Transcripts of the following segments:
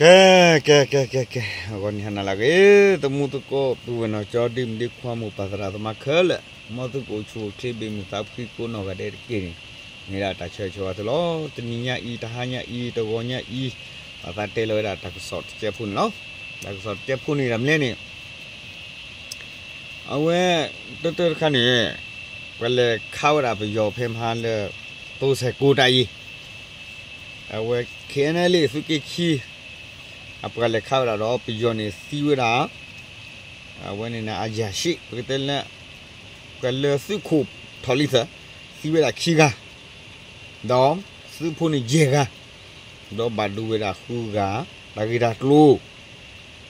ကဲ ကဲ ကဲ ကဲ ကဲ အဂီၢ်န့ၣ်ဟါနၤလၢအဂ့ၤ, သမူသကိး ပုၢ်ဝဲၢ်နီၢ်ကၠီ ဒ့မုၣ်ဒ့ခွါ မိၢ်ပၢ်သရၣ်သမါခဲလၢာ်, မ်သုကအိၣ်ဆူၣ်အိၣ်ချ့ ဘ့ၣ်မုၢ်သးဖှံကိးနီၢ်ဂၤဒဲးတက့ၢ်န့ၣ်, မ့ၢ်ဒၣ်တၢ်ဆၢဂ့ၤဆၢဝါသုလီၤ. တနံၤညါအံၤ တဟါညါအံၤ တဂီၤညါအံၤ, ပသးတဲလီၤဝဲဒၣ်တၢ်ကစီၣ်တစဲးဖိန့ၣ်လီၤ. တၢ်ကစီၣ်တစဲးဖိန့ၣ် တၢ်မနုၤလဲၣ်န့ၣ် အဝဲ တၢတၢတခါန့ၣ် ပှၤလဲၤခးဝဲဒၣ်ပယီၤဖဲမဟါလၢ သိဆဲးကိတၢ်အံၤ, အဝဲ KNLA သုးက့ခံ အပှၤလဲၤခးဝဲဒၣ်ဒီး ပယီၤန့ၣ်သံဝဲဒၣ် အဝဲန့ၣ်န့ၣ် အယၤၡ့ၣ် ပကတဲလၢ ပှၤလၢသုးခိၣ်ထီၣ်လံသၢ သံဝဲဒၣ်ခံဂၤ, ဒီးသုးဖိန့ၣ်ယဲၢ်ဂၤ, ဒီးဘၣ်ဒိဝဲဒၣ်ဃုဂၤ တၢ်ဂ့ၢ်တၢ်ကျိၤ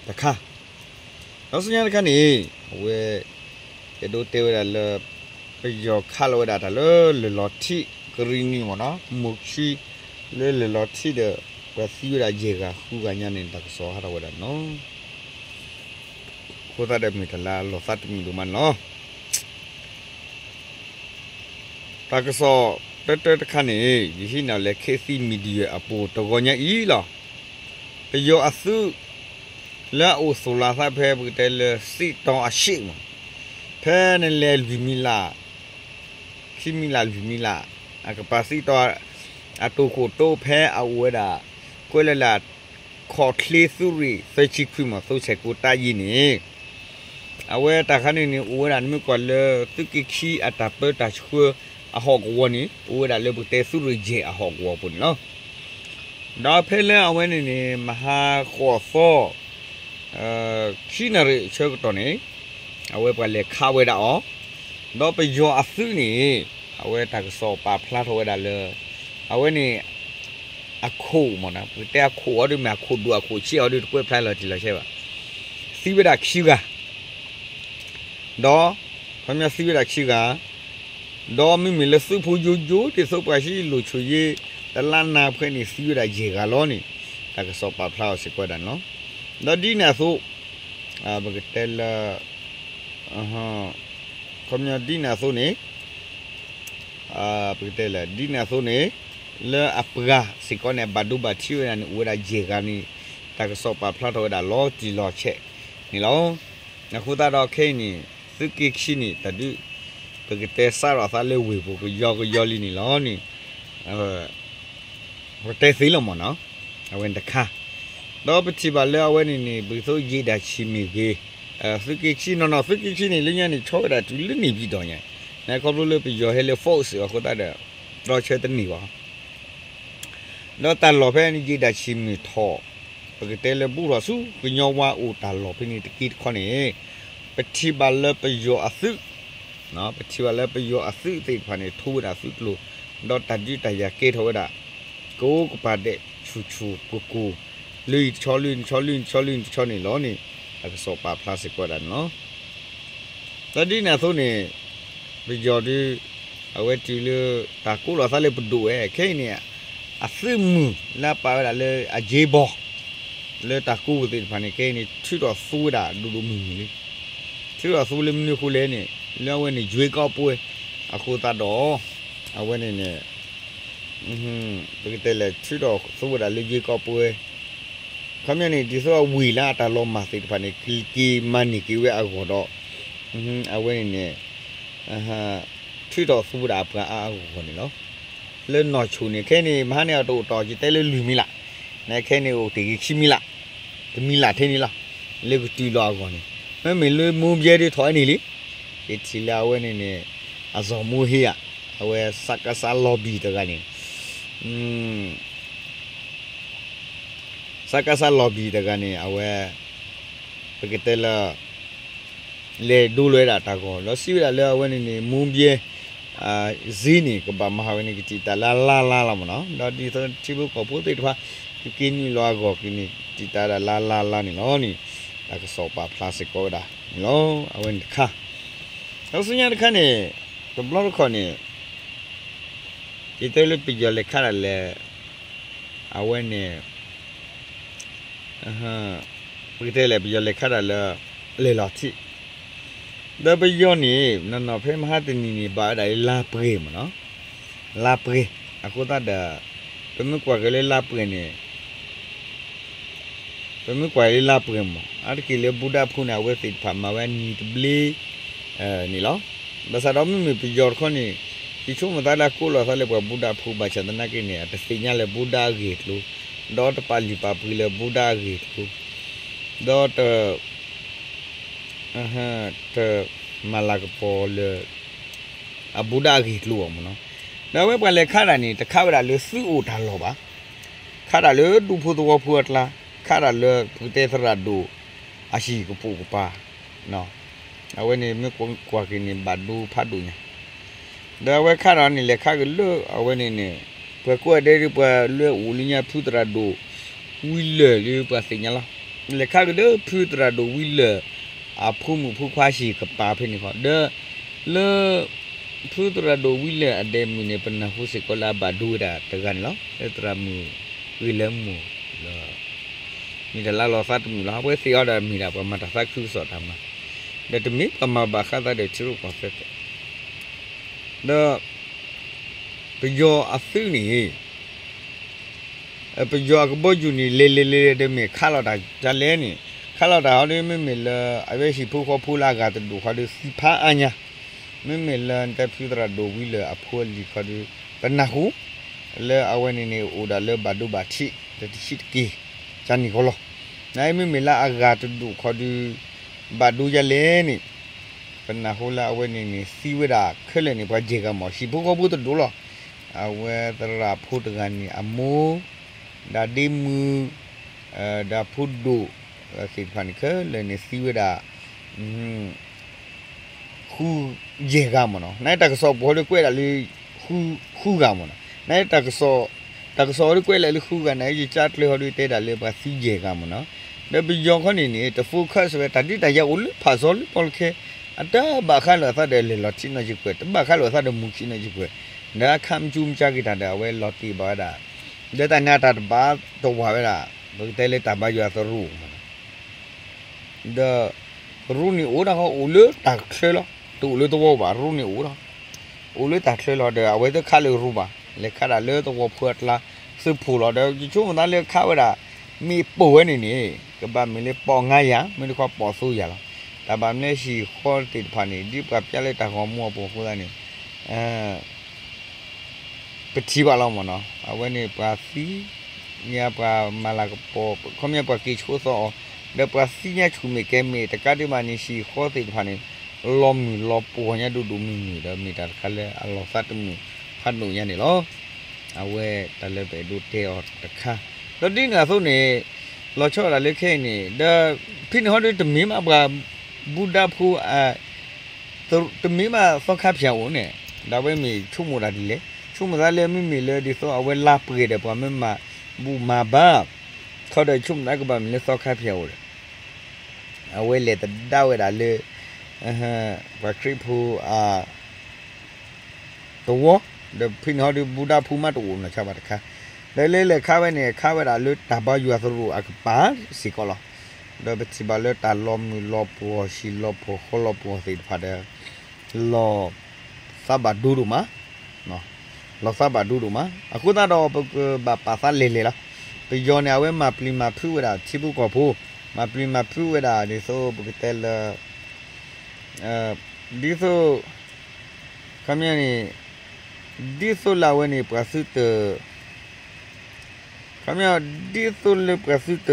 တခါ, ဒီးဆူညါတခါန့ၣ် အဝဲ အဲၣ်ဒိးတဲဝဲဒၣ်လၢ ပယီၤခးလီၤဝဲဒၣ်တၢ်လၢလၢၢ်လီၤထံး ကရံၣ်နံၣ်မ့ၢ်နီၤ မိၢ်ခံ လၢလၢၢ်လီၤထံးဒီး ပှၤသံဝဲဒၣ်ယဲၢ်ဂၤ ဃုဂၤညါန့ၣ် တၢ်ကစီၣ်ဟးထီၣ်ဝဲဒၣ်နီၤ, အဃိသတးဒီးမ့ၢ်တၢ်လၢအလီၤသးတမုာ်ဒိၣ်မးန့ၣ်လီၤ. တၢ်ကစီၣ်တၢတၢတခါန့ၣ် ယဟံးန့ၢ်လၢ ခေတ်သစ် Media အပူၤ တဂီၤညါအံၤလီၤ. ပယီၤအသုး လၢအအိၣ်သူၣ်လီၤသးဖဲပကတဲလၢစံးတီအရှေ့မး, ဖဲနလဲၤလွံၢ်မံလး ခံမံလးလွံၢ်မံလး အကပၤစံးတီ အတိာ်ခိၣ်တိဖဲအအိၣ်ဝဲဒၣ် ကွဲးလၢ်လၢ် ခီၣ်ချ့သုးရ့ၣ်သၢဆံခွံမး သိဆဲးကိတၢ်အံၤန့ၣ် အဝဲတၢ်ခါန့ၣ်န့ၣ် အိၣ်ဝဲဒၣ်နမ့ၢ်ကွၢ်လၢသုးက့ခံအတၢ်ပၢတၢ်ဆှၢအဟီၣ်ကဝီၤန့ၣ် အိၣ်ဝဲဒၣ်လၢပကတဲသုးရ့ၣ်ယဲၢ်အဟီၣ်ကဝီၤပူၤန့ၣ်လီၤ. ဒီးဖဲလၢအဝဲန့ၣ်န့ၣ် မဟါဃိးသီ ခံနၣ်ရံၣ်ဆၢကတီၢ်န့ၣ် အဝဲပှၤလဲၤခးဝဲဒၣ်အီၤ, ဒီးပယီၤအသုးန့ၣ် အဝဲတၢ်ကစီၣ်ပာ်ဖျါထီၣ်ဝဲဒၣ်လၢ အဝဲန့ၣ် အခိၣ်မ့ၢ်နီၤ ပကတဲအခိၣ်အီၤဒ်မ့ၢ်အခိၣ်ဒိၣ်အခိၣ်ဆံးအီၤဒ်တကွဲးဖျါလီၤတံၢ်လီၤဆဲးဘၣ်, သံဝဲဒၣ်ခံဂၤ ဒီး ခီပညီသံဝဲဒၣ်ခံဂၤ, ဒီးမ့မ့ၢ်လၢသုးဖိယိယိဒ်သိးပှၤဟံးလိာ်ဆိၣ်ယ့ တလါနၤဖဲန့ၣ် သံဝဲဒၣ်ယဲၢ်ဂၤလီၤန့ၣ် တၢ်ကစီၣ်ပာ်ဖျါအီၤစ့ၢ်ကီးဝဲဒၣ်န့ၣ်လီၤ. ဒီးဒ်န့ၣ်အသိး ပကတဲလၢ ခီပညီဒ်န့ၣ်အသိးန့ၣ် ပကတဲလၢ ဒ်န့ၣ်အသိးန့ၣ် လၢအပှၤစ့ၢ်ကီးန့ၣ် ဘၣ်ဒိဘၣ်ထံးဝဲဒၣ်န့ၣ် အိၣ်ဝဲဒၣ်ယဲၢ်ဂၤန့ၣ် တၢ်ကစီၣ်ပာ်ဖျါထီၣ်ဝဲဒၣ်လီၤတံၢ်လီၤဆဲးန့ၣ်လီၤ. အဃိသတးဒီးခဲအံၤန့ၣ် သုးက့ခံန့ၣ် တၢ်ဒုး ပကတဲစးထီၣ်သးလၢဝ့ၢ်ပူၤကယီကယီလံန့ၣ်လီၤန့ၣ် ပတဲသ့လီၤမ့ၢ်နီၤ, အဝဲန့ၣ်တခါ, ဒီးပထံၣ်ဘၣ်လၢအဝဲန့ၣ်န့ၣ် ပကသိးယ့ဒၣ်ဆံးမ့ၢ်ဂ့ၤ, သုးက့ခံနီၢ်နီၢ် သုးက့ခံန့ၣ် လၢညါန့ၣ် ဆီဝဲဒၣ်တုၤလၢန့ၣ်ပံၤဒီးညါ, နခီဖျိလၢပယီၤဟဲလၢ force အဃိသတးဒီး တြီဆၢတန့ၢ်ဘၣ် ဒီးတၢ်လီၢ်ဖဲန့ၣ် ယ့ဒၣ်ဆံးမ့ၢ်ထီၣ်, ပကတဲလၢဘူးထီၣ်ဆူကညီဝါအိၣ်တၢ်လီၢ်ဖဲန့ၣ်တက့ၢ်တခီန့ၣ်, ပထံၣ်ဘၣ်လၢပယီၤအသုး, ပထံၣ်ဘၣ်လၢပယီၤအသုးသ့ၣ်တဖၣ်န့ၣ် ထူဝဲဒၣ်သုးကျိၤ, ဒီးတၢ်ဒုးတၢ်ယၤကဲထီၣ်ဝဲဒၣ် ကအိၣ်ကပၤဒဲးဆူၣ်ဆူၣ်ကိၢ်ကိၢ်, လၢအံၤတဆီ လၢအံၤတဆီ လၢအံၤတဆီ လၢအံၤတဆီန့ၣ်လီၤန့ၣ်, တၢ်ကစီၣ်ပာ်ဖျါစ့ၢ်ကီးဝဲဒၣ်န့ၣ်လီၤ. ဒီးဒ်န့ၣ်အသိးန့ၣ် ပယီၤဒုး အဝဲတုၤလၢ တၢ်ကိးလီၤသးလၢပဒိၣ်ဝဲ ခဲအံၤန့ၣ် အသုးမုၢ်လၢအပာ်ဝဲဒၣ်လၢအယ့ဘီ လၢတၢ်ကိးပူၤသ့ၣ်တဖၣ်န့ၣ် ခဲအံၤန့ၣ် ထုးထီၣ်သူဝဲဒၣ်ဒိၣ်ဒိၣ်မုၢ်မုၢ်လံ. ထုးထီၣ်သူလၢမနုၤအဃိလဲၣ်န့ၣ် လၢအဝဲန့ၣ် ရွေးကောက်ပွဲ အဃိသတးဒီး အဝဲန့ၣ်န့ၣ် ပကတဲလဲၣ် ထုးထီၣ်သူဝဲဒၣ်လၢ ရွေးကောက်ပွဲ ခီပညီန့ၣ် ဒ်သိးအဝ့ၢ်လၢအတၢ်လီၤမၢ်သ့ၣ်တဖၣ်န့ၣ် ကက့ၤမၤန့ၢ်က့ၤဝဲအဂီၢ်ဒီး အဝဲန့ၣ်န့ၣ် ထုးထီၣ်သူဝဲဒၣ်အပှၤအါအါဂီၢ်ဂီၢ်န့ၣ်လီၤ. လၢနီၢ်ဆိၣ်န့ၣ် ခဲအံၤန့ၣ် မဟါန့ၣ်အတအိၣ်တီၢ်က့ၤတဲလၢလွံၢ်မံလး, နခဲအံၤန့ၣ်အိၣ်တ့ၢ်က့ၤခံမံလး, တမံလးထဲန့ၣ်လီၤ. လၢကတုၤလီၤအဂီၢ်န့ၣ် မ့မ့ၢ်လၢမူဘျဲဒ်ထီၣ်ဝဲန့ၣ်လံ. ယထံၣ်လၢအဝဲန့ၣ်န့ၣ် အစီၤမူဟ့ဧါ, အဝဲ စကစ lobby တဂၤန့ၣ် စကစ lobby တဂၤန့ၣ် အဝဲ ပကတဲလၢ လဲၤဒိလီၤဝဲဒၣ်တၢ်ဂီၤ ဒီးစံးဝဲဒၣ်လၢအဝဲန့ၣ်န့ၣ် မူဘျဲ စ့န့ၣ် ကဘၣ်မၤဟးဝဲန့ၣ် ကတံာ်တာ်လၢလါလါလီၤမ့ၢ်နီၤ. ဒီးဒ်သိးထံဖိကီၢ်ဖိသ့ၣ်တဖၣ် ကက့ၤနုာ်လီၤအဂီၢ်က့ၤန့ၣ် ကတံာ်တာ်ဒၣ်လါလါလါန့ၣ်လီၤန့ၣ် တၢ်ကစီၣ်ပာ်ဖျါစ့ၢ်ကီးဝဲဒၣ်န့ၣ်လီၤ. အဝဲန့ၣ်တခါ ဒီးဆူညါတခါန့ၣ် တဘျီတခီၣ်န့ၣ် ယတဲလၢပယီၤလဲၤခးဒၣ်လဲာ် အဝဲန့ၣ် ပကတဲလဲၣ် ပယီၤလဲၤခးဒၣ်လၢ လဲၤလီၤထံး ဒီးပယီၤန့ၣ် နီၢ်နီၢ်ဖဲမဟါတနံၤန့ၣ် ဘၣ်ဝဲဒၣ်လၢလါပှဲၤမ့ၢ်နီၤ, လါပှဲၤ အဃိသတးဒီး ပမ့ၢ်ကွၢ်က့ၤလၢလါပှဲၤန့ၣ် ပမ့ၢ်ကွၢ်လၢလါပှဲၤမး အါတက့ၢ်လၢဘူၣ်ဒၣ်ဖိန့ၣ် အဝဲသ့ၣ်တဖၣ်မၤဝဲအနံၤတဘျ့ န့ၣ်လီၤ. ဘၣ်ဆၣ်ဒီးမ့မ့ၢ်ပယီၤတခီန့ၣ် ယဆိကမိၣ်သးလၢကိးလီၤသးလၢပှၤဘူၣ်ဒၣ်ဖိဘၣ်ဆၣ်သနာ်က့န့ၣ် အတသ့ၣ်ညါလၢဘူၣ်ဒၣ်အဂ့ၢ်အကျိၤ, ဒီးတပာ်လုၢ်ပာ်ပှ့ၤလၢဘူၣ်ဒၣ်အဂ့ၢ်အကျိၤ, ဒီးတ တမၤလၤကပီၤလၢ အဘူၣ်ဒၣ်အဂ့ၢ်အကျိၤဘၣ်မ့ၢ်နီၤ. ဒီးအဝဲပှၤလဲၤခးတၢ်န့ၣ် တခးဝဲဒၣ်လၢသုအိၣ်တၢ်လီၢ်ဘၣ်. ခးတၢ်လၢဒူဖိသဝီဖိအကျါ, ခးတၢ်လၢပကတဲသရၣ်ဒိၣ် အဟံၣ်ကပိာ်ကပၤ, အဝဲန့ၣ်မ့ၢ်ကွၢ်က့ၤန့ၣ် ဘၣ်ဒိဖးဒိၣ်ညါ ဒီးအဝဲခးတၢ်န့ၣ် လဲၤခးက့ၤလၢအဝဲန့ၣ်န့ၣ် ပှၤကိးဂၤဒဲးဒ်ပှၤလၢအအိၣ်လၢညါဖုသရၣ်ဒိၣ် ဝံလၢၢ်လၢပှၤသ့ၣ်ညါလီၤ. လဲၤခးက့ၤလၢဖုသရၣ်ဒိၣ်ဝံလၢၢ် အဖိမုၣ်ဖိခွါဟံၣ်ကပၤဖဲန့ၣ်ဃီ ဒီး လၢ ဖုသရၣ်ဒိၣ်ဝံလၢၢ်အဒဲးမုၢ်န့ၣ် ပနၢ်ဟူစ့ၢ်ကီးလၢအဘၣ်ဒိဝဲဒၣ်တဂၤန့ၣ်လီၤ. လၢသရၣ်မုၣ်ဂ့ၤလၢမုၢ်လၢ မ့ၢ်တၢ်လၢအလီၤသးတမုာ်လီၤ. အဝဲသ့ၣ်အီၤဒီးမ့ၢ်ဒၣ်ပှၤမၤတၢ်သးခုကစီၣ်တၢ်မၤ, ဒီးတမ့ၢ်ပှၤမၤဘၣ်ဃးသးဒီးထံရူၢ်ကီၢ်သဲး ဒီး ပယီၤအသုးန့ၣ် ပယီၤအကဘီယူၤန့ၣ် လဲၤလဲၤလဲၤလဲၤဒီးမ့ၢ်ခးလီၤတၢ်ဒ်လဲၣ်န့ၣ်, ခးလီၤတၢ်ဟီဒီးမ့မ့ၢ်လၢ အဝဲဟံၣ်ဖိဃီဖိလၢအဂၤတဒူၣ်ဃီဒီး သံဖးအါညါ, မ့မ့ၢ်လၢနတဲဖုသရၣ်ဒိၣ်ဝံလၢၢ်အဖိအလံၤခီဒီး ပနၢ်ဟူ လၢအဝဲန့ၣ်န့ၣ် အိၣ်ဒၣ်လၢဘၣ်ဒိဘၣ်ထံး ဒီးတဆံးတက့ၢ် ကန့ၣ်ဃီလီၤ. နမ့မ့ၢ်လၢအဂၤတဒူၣ်ခီဒီး ဘၣ်ဒိဒ်လဲၣ်န့ၣ် ပနၢ်ဟူလၢအဝဲန့ၣ်န့ၣ် သံဝဲဒၣ်ခဲလၢာ်န့ၣ် ပှၤယဲၢ်ဂၤမး ဟံၣ်ဖိဃီဖိတဒူၣ်လီၤ. အဝဲသရၣ်ဖိတဂၤန့ၣ် အမိၢ် ဒီးဒ့မုၣ် ဒီးဖိဒိၣ် သ့ၣ်တဖၣ်န့ၣ် ခဲလၢာ်န့ၣ်သံဝဲဒၣ် ဃု ယဲၢ်ဂၤမးနီၤ. နတၢ်ကစီၣ်ပူၤဟီဒီးကွဲးဒၣ်လၢ ဃုဂၤမးနီၤ. နတၢ်ကစီၣ် တၢ်ကစီၣ်ဟီဒီးကွဲးဒၣ်လၢဃုဂၤန့ၣ် ယကၢကျၢၤဟီဒီးတဲဒၣ်လၢပှၤသံယဲၢ်ဂၤမးနီၤ. ဒီးပယီၤခီန့ၣ်န့ၣ် တ focus ဝဲတၢ်ဒုးတၢ်ယၤအိၣ်လၢဖးစီလၢပီလၢခဲ အတဘၣ်ဃးလိာ်အသးဒီးလဲၤလီၤထံနီၣ်ယံၤကွဲး တဘၣ်ဃးလိာ်အသးဒီးမူၤခံနီၣ်ယံၤကွဲး ဒီးအခးမကၠူမကၠါက့ၤတၢ်ဒီး အဝဲလီၤတံၢ်ဘၣ်ဝဲဒၣ် ဒီးတၢ်န့ၣ်အတၢ်တဘၣ်တဝၢ်ဝဲဒၣ် ပကတဲလၢတၢ်ဘါယွၤသရူးမးနီၤ. ဒီး ရူန့ၣ်အိၣ်ဒၣ်ဃီအိၣ်လၢတၢ်ချၢလီၤ. တအိၣ်လၢသဝီဘၣ် ရူန့ၣ်အိၣ်ဒီး အိၣ်လၢတၢ်ချၢလီၤ ဒီးအဝဲသ့ၣ်ခးလၢရူဘၣ် လဲၤခးဒၣ်လၢသဝီဖိအကျါ သုးဖိလီၤ ဒီးယဆိကမိၣ်သးလၢခးဝဲဒၣ် မ့ၢ်ပိာ်ဝဲန့ၣ်န့ၣ် ကဘၣ်မ့ၢ်လၢပိာ်ငါးရာ မ့ၢ်တခီပိာ်သိယၤလီၤ. တၢ်ဘၣ်မနုၤလဲၣ်ဟံၣ်ဃီသ့ၣ်တဖၣ်န့ၣ် ဒ်ပှၤပျဲလၢတၢ်ဂီၤမူအပူၤအဃိသတးန့ၣ် ပထံၣ်ဘၣ်လီၤမးနီၤ အဝဲန့ၣ်ပှၤသံညါပှၤမၤလၤကပီၤ ခီပညီပှၤက့ၤဆိသီအီၤ ဒီးပှၤသံညါဆူၣ်မ့ၢ်ကဲမ့ၢ် တကးဒံးဘၣ်န့ၣ် ဟံၣ်ဃီသ့ၣ်တဖၣ်န့ၣ် လီၤမုၢ်လီၤပှီၢ်ညါဒိၣ်ဒိၣ်မုၢ်မုၢ် ဒီးမ့ၢ်တၢ်တခါလၢအလီၤသးတမုာ်ဖးဒိၣ်ညါန့ၣ်လီၤ. အဝဲတၢ်လၢပအဲၣ်ဒိးတဲအီၤတခါ ဒီးဒ်န့ၣ်အသိးန့ၣ် လီၤဆီဒၣ်တၢ်လၢခဲအံၤန့ၣ် ဒီး ဖဲန့ၣ်ဟီဒီးတမ့ၢ်မးပှၤ ဘူၣ်ဒၣ်ဖိ တမ့ၢ်မးသီခါဖၠၣ်အိၣ်န့ၣ် ဒီးအဝဲမ့ၢ်ဆိကမိၣ်တၢ်ဒ်လဲၣ် ဆိကမိၣ်သးလၢမ့မ့ၢ်လၢဒ်သိးအဝဲလါပှဲၤဒီးပှၤမ့ၢ်မၤဘူၣ်မၤဘါ ခီဒီးဆိကမိၣ်သးကဘၣ်မ့ၢ်လၢသီခါဖၠၣ်အိၣ်ဒီး အဝဲလဲၤသဒၣ်ဝဲဒၣ်လၢ ပှၤခရံာ်ဖိအ သဝီ ဒီးဖဲန့ၣ်ဟီဒီးဘူၣ်ဒၣ်ဖိမးတအိၣ်နီၢ်ဆါဘၣ်တခါ ဒီးလၢလဲၤခးဝဲန့ၣ် ခးဝဲဒၣ်လၢတၢ်ဘါယွၤသရူးအကပၤစ့ၢ်ကီးလီၤ. ဒီးပထံၣ်ဘၣ်လၢတၢ်လီၤမုၢ်လီၤပှီၢ်ဟံၣ်လီၤပှီၢ်ဃီလီၤပှီၢ်သ့ၣ်တဖၣ်ဒီး လီၤသးဘၣ်ဒိဒိၣ်မး လီၤသးဘၣ်ဒိဒိၣ်မး အဃိသတးဒီးပကဘၣ်ပာ်သးလဲၤလဲၤလီၤ. ပယီၤန့ၣ် အဝဲမၤပျံၤမၤဖုးဝဲဒၣ်ထံဖိကီၢ်ဖိ မၤပျံၤမၤဖုးဝဲဒၣ်ဒ်သိးပကတဲလၢ ဒ်သိး ခီပညီန့ၣ် ဒ်သိးလၢအဝဲန့ၣ်ပှၤသုတ ခီပညီ ဒ်သိးလၢပှၤသုတ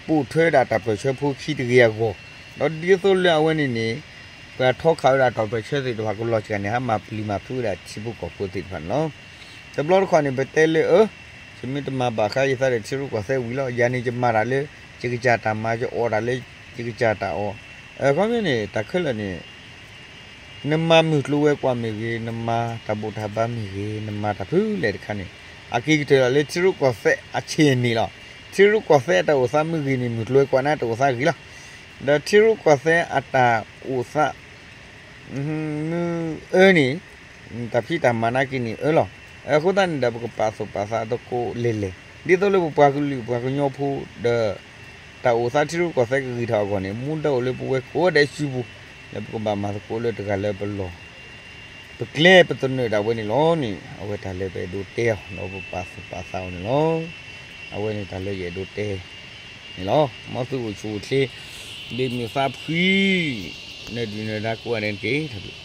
ပိာ်ထွဲဝဲဒၣ်တၢ်ပၢၢ်ဆၢဖိခံတဂ့ၤအဂီၢ်, ဒီးဒ်သိးလၢအဝဲန့ၣ်န့ၣ် ပှၤထီခးဝဲဒၣ်တၢ်ပၢၢ်ဆၢသ့ၣ်တဖၣ်ကလီၤစှၤန့ၣ် ဟးမၤပျံၤမၤဖုးဝဲဒၣ်ထံဖိကီၢ်ဖိသ့ၣ်တဖၣ်န့ၣ်လီၤ. တဘျီတခီၣ်န့ၣ် ပတဲလၢအၢ ယမ့ၢ်တမၤဘၣ်ဃးယသးဒီးထံရူၢ်ကီၢ်သဲးဝံၤလီၤ. ယၤန့ၣ်ယမၤတၢ်လၢ ယကစၢ်တၢ်မၤ ယအီၣ်တၢ်လၢ ယကစၢ်တၢ်အီၣ်, ခီပညီန့ၣ် တၢ်ခဲလၢာ်န့ၣ် နမၤမုၢ်ကျိၤဝဲၤကွာ်မ့ၢ်ဂ့ၤ, နမၤတၢ်ဘူၣ်တၢ်ဘါမ့ၢ်ဂ့ၤ, နမၤတၢ်ဖုလဲၣ်တခါန့ၣ် အက့ၤကတၢၢ်လီၤလၢထံရူၢ်ကီၢ်သဲးအဆ့ၣ်န့ၣ်လီၤ. ထံရူၢ်ကီၢ်သဲးအတၢ်အိၣ်သးမ့ၢ်ဂ့ၤန့ၣ် မုၢ်ကျိၤဝဲၤကွာ်န့ၣ်တၢ်အိၣ်သးဂ့ၤလီၤ. ဒီးထံရူၢ်ကီၢ်သဲးအတၢ်အိၣ်သး မ့ၢ်အၢန့ၣ် တၢ်ဖံးတၢ်မၤနာ်က့န့ၣ်အၢလီၤ. အဃိသတးန့ၣ်ဒီး ပကပာ်သူၣ်ပာ်သးသကိးလဲၤလဲၤ ဒ်သိးလၢပပှၤကလုာ်ပှၤကညီဖိဒီး တၢ်အိၣ်သးထံရူၢ်ကီၢ်သဲးကဂံၢ်ထီၣ်အဂီၢ်န့ၣ် မူဒါအိၣ်လၢပဝဲကိးဂၤဒဲးစုပူၤ လၢပကဘၣ်မၤသကိးလၢတဂၤလၢပလီၢ် ပကျဲပသနၢၣ်ဒၣ်ဝဲန့ၣ်လီၤန့ၣ် အဝဲတၢ်လၢပအဲၣ်ဒိးတဲအီၤ ဒီးပပာ်သူၣ်ပာ်သးအီၤန့ၣ်လီၤ. အဝဲန့ၣ်တၢ်လၢယအဲၣ်ဒိးတဲ န့ၣ်လီၤ. မ်သုအိၣ်ဆူၣ်အိၣ်ချ့, ဒ်မုၢ်သးဖှံ, နဒုၣ်နဒါကိးဂၤဒဲးန့ၣ်တက့ၢ်.